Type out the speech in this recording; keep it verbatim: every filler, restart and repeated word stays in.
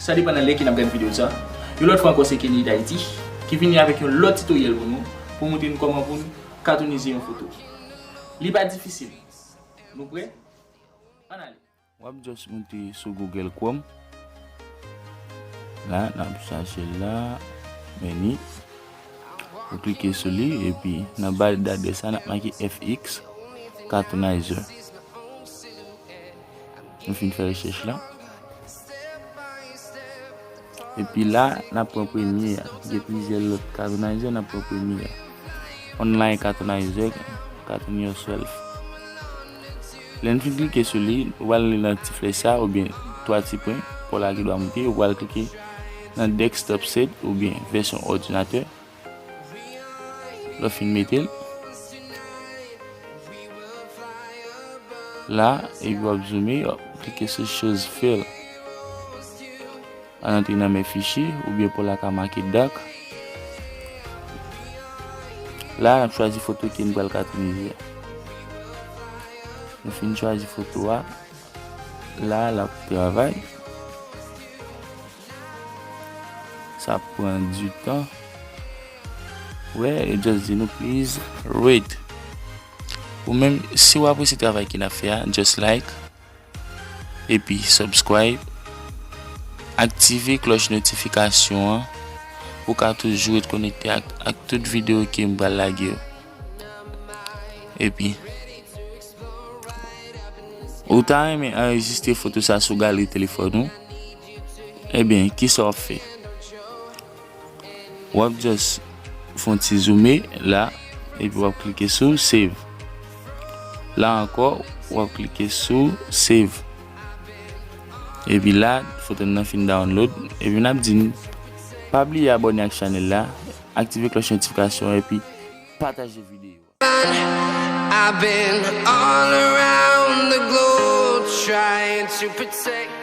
Sa depann nan lè ke n ap gade videyo sa. Yon lòt fwa ankò, se Kenny D'Haïti ki vini avèk yon lòt titoryèl pou nou, pou montre nou kòman pou n katounize yon foto. Li pa difisil. Nou prè? Ann ale. W ap just moute sou Google Chrome. La, n ap chache l la. Men ni. Ou klike sou li, epi nan ba dadrès la, n ap make F X Cartoonizer. Nou fin fè rechèch la. Epi la, n ap pran premye a. Gen plizyè lòt Cartoonizer, n ap pran premye a. Online Cartoonizer, Cartoon Yourself. Lè n fin klike sou li, ou pral li nan ti flèch sa, oubyen twa ti pwen, pa w la ki dwa moute, ou pral klike nan desktop set, oubyen vèsyon òdinatè. Lè w fin mete l la, epi w ap zoome, w ap klike sou Choose Fill. Ann antre nan men fichye, oubyen pa w la ka make dark. La, n ap chwazi foto ke n pral katounize. Nou fin chwazi foto a. La, l ap travay. Sa ap pran du tan. Wè, yo just di nou, "Please wait." Ou menm, si w apresye travay ke n ap fè a, just like, epi subscribe, aktive klòch notifikasyon an, pou w ka toujou ret konekte ak, ak tout videyo ke m pral lage yo. Epi, ou ta renmen anrejistre foto sa sou galri telefòn ou? Ebyen, kisa w ap fè? W ap just fè yon ti zoome la, epi w ap klike sou save. La ankò, w ap klike sou save. Epi la, foto n nan fin download. Epi n ap di n, pa bliye abòne ak chanèl la, aktive klòch notifikasyon, epi pataje videyo. I've been all around the globe trying to protect